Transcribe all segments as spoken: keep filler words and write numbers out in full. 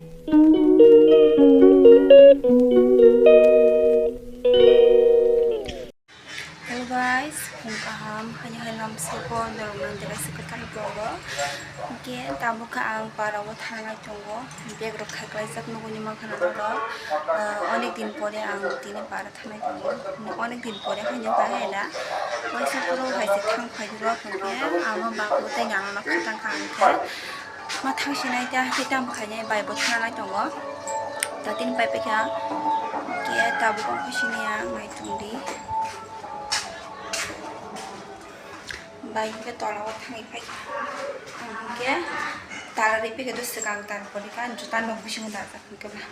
Hello guys, phung kaham, haino hai lam soko norok nang jera se kwtal vlog o. Hingke tabuk khe ang para o thangnai tongo, bag rok khaklai jak nugui ni mankha norok. Ah, onek din pore ang tini para thangnai tongo, onek din pore haino bahai na. Waisa phuru hai se thang phai rok hingke ama bak bo tei nang no khatang kha hingke. Ma thang sinai ta, hingke tamo khainai bai bo thangnai tongo. Ta tini pai paikha, hingke tabuk ongkha sini ang nai tongdi. Bai hingke tola o thangwi paikha. Ang hingke tala ri paikha do swkang tar pore kha, juta nok bisingo dajak hingke ba.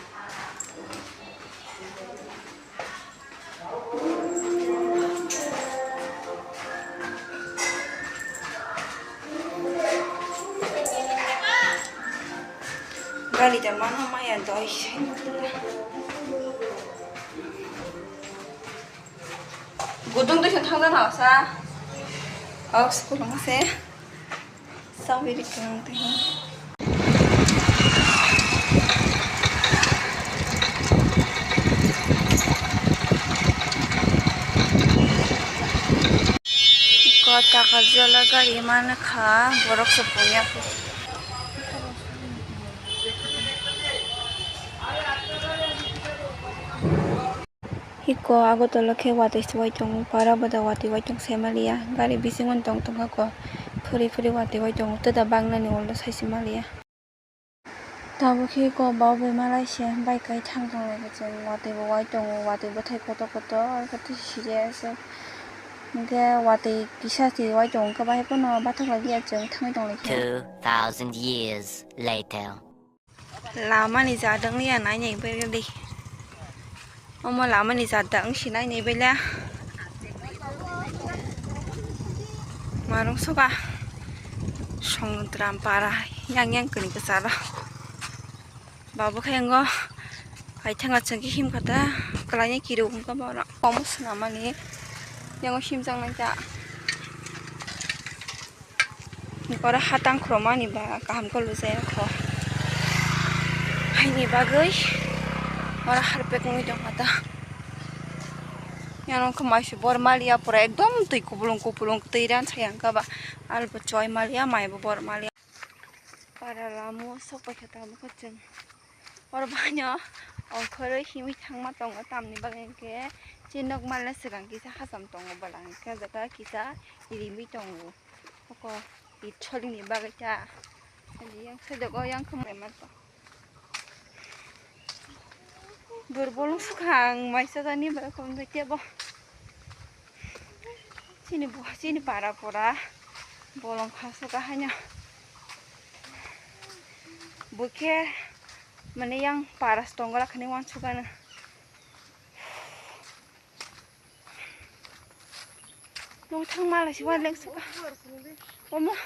Gari da mano maya doi se. Gudung doi se thangja na sa. Au school ma se. Sabiri kang teh. Kota kajala gari mana kha borok se pungya. Hiko Agartala khe watwi se wai tongo, para bwda watwi wai tong se maliya, gari bisingo tong tongkha ko, phuri phuri watwi wai tongo, twda bangnani ulo sai se maliya. Tabuk khe ko bau bai malai se bike kai thang thang lai chwng watwi bo wai tongo, watwi bwthai kotor kotor khe twi sijaya se, hwnkhe watwi kisa se wai tongo, hwnkhe bahai phano bathok lai ya chwng thangwi tong lai khe. Two thousand years later. Lama ni jat wng ya nai nai bai di. Omo lama ni jat da wng si nai nai bai le. Marung soka. Songtram para yang yang kani kwcharo. Babu khe ngo. Hai thanga chwng khe him kha ta. Kwlai ni kiru wng kha bono. Omo swnam mani. Yang him jang nai ta. Oro hatang khorokmani ba kaham khe lujaya kho. Haini bagwi oro harpek wngwi tongkha ta. Yang khe mai se bor maliya pura ekdom twi kupulung kupulung twi ran thai ang khe ba albo choi maliya mai bo bor maliya. Para lama o sok paikha tabuk khe chwng. Oro baino ongkhorwi himwi thangma tongo, tamni bagwi hinkhe chini nok maliya swkang kisa hacham tongo, bwla hinkhe o jaga kisa rimwi tongo. Oko rit solingni bagwi ta. Ani yang side o yang khe maimanto. Bwrwi bolong swkang mai sajani bai khum tebo. Chini bo, chini para pura bolong kha swkang haino. Bo khe mane yang para se tongo, rakhani uansukgano. Nung thang mala si uan leng suka. Omo.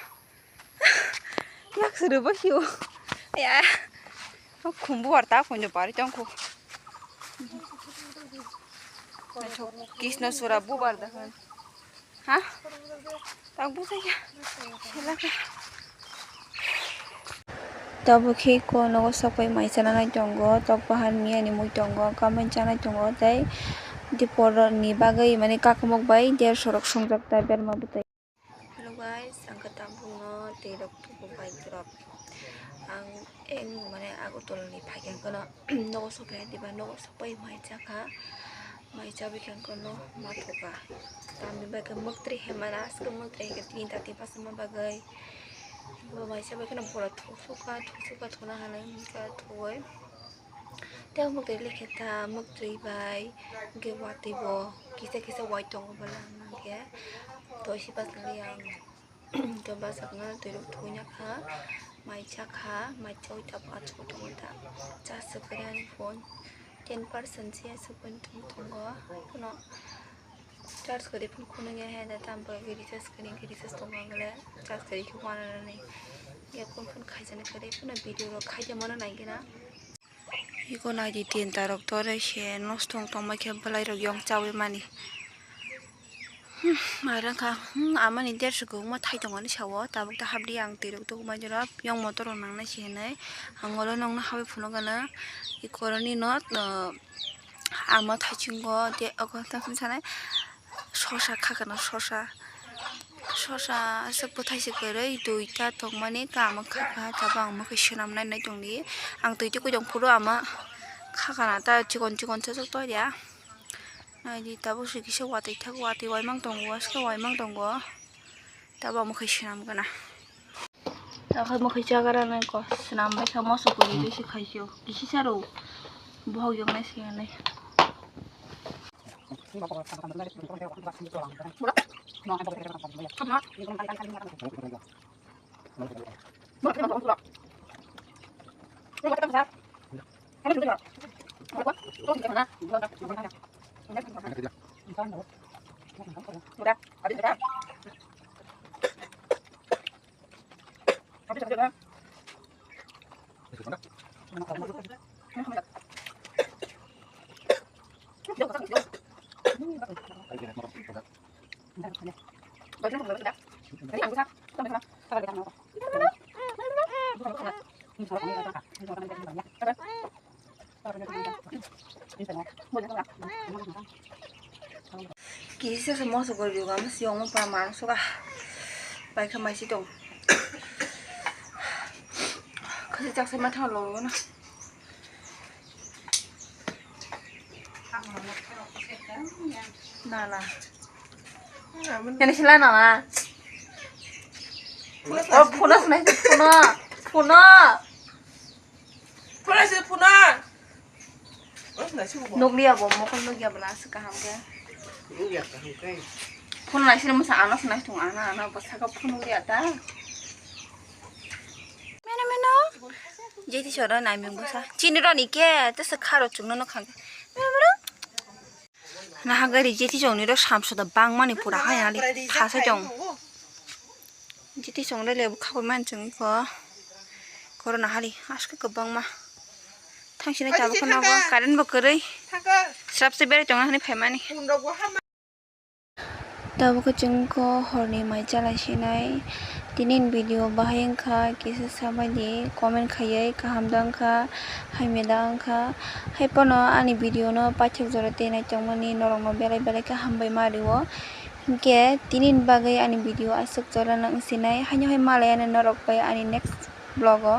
Yak suru bo hiu. Ya. Khumbu warta khunju pari tong khu. Kisno sura bu barda han. Ha? Tak bu saya. Selaka. Tabuk khe ko nogo sokpai mai chananai tongo, tok bahan miyani mui tongo, kamai chanai tongo, tei dipor ni bagwi mane kakamok bai derso rok songjak ta berma bwtwi. Hello guys, ang khe tabukno twi rok tubu bai drop. Ang eng mane Agartala ni phaikhe kono nogo sokpai diba, nogo sokpai mai chakha. Mai chabwi khe ang kono ma thoka. Tamni bagwi mwktwi hemana, aswk mwktwi hwnkhe tini dati bachama bagwi. Bo mai chabwi kheno bora thuksuka, thuksuka thuna hinwi wngkha thuwi. Tei mwktwi lekhe ta mwktwi bai hwnkhe watwi bo kisa kisa wai tongo bwla hwnkhe. Toisi bachali ang. To bwsakno twi rok thugui ya kha, mai cha kha, mai chaui tabuk achugui tongo ta. Charge se kwrwi ani phone, ten percent se aswk bai tong tongo. Phano charge kwrwi phano khunui ya he da, tamo bagwi recharge kwrwi hwnkhe recharge tongo ang le charge kwrwi khe uananani. Earphone phano khaijani kwrwi phano video rok khaide mano nai gana. Eko naidi tinta rok tore se nosto wng tongma khe bwlai rok yong chaui mani. Mairang kha, hmm, amani derso kwbangma thai tongmani sao, tabuk ta hapdi ang twi rok tuku mai jora, yang motor rok nangnai se hinwi, ang olo nokno habwi phunukgana, i koroni no, ah, ama thaichungo, de, ogo tamo sanai, sosa khakana, sosa, sosa aswk bwthai se kwrwi, duita tongmani, ta ama khaka, tabuk ang mwkhwi swnam nai nai tongdi, ang twi tuku jong phuru ama khakana, ta chikon chikon chajak toya. Naidi tabuk se kisa watwi thak, watwi waimang tongo, aske waimang tongo. Tabuk mwkhwi swnam gana. Tabuk mwkhwi chagra nai ko swnam bai kha moso kwrwi bai se khaisio. Kisi saro bohok yoknai se hinwi. Kisa se moso gori yugo, ama siyong mo pa mano soka. Pai kha mai si tong. Khasi chak se ma thang lo na. Na, na. Yang sila na, na. Oh, phone sunai, phone. Phone. Phone se phone. Nukliya bo, mokol nukya bwla se kaham khe. Nukya kaham khe. Phone lai sini masa ano sunai thung ana, ano bwsaka phone nukya ta. Meno, meno. Jeti soro naimung bwsa. Chini roni khe, tesa kharo chungno no khang khe. Meno, meno. Naha gari jeti chongni ro samso da bangmani pura hai ali thasa chong. Jeti chong le lebu khakoi man chong iko. Corona hali aske kwbangma. Thang sini tabuk no bo current bo kwrwi. Srap se berai tong hani phaimani. Tabuk chwng kho horni mai chalai sinai. Tini ni video bahai wngkha kisa sabaidi comment khaiwi kaham da wngkha hamya da wngkha. Hai pono ani video no paithak jora twi nai tongmani norok no belai belai khe hambai ma rio. Hinkhe tini ni bagwi ani video aswk jora no wng sinai. Haino hai malai ano norok bai ani next vlog o.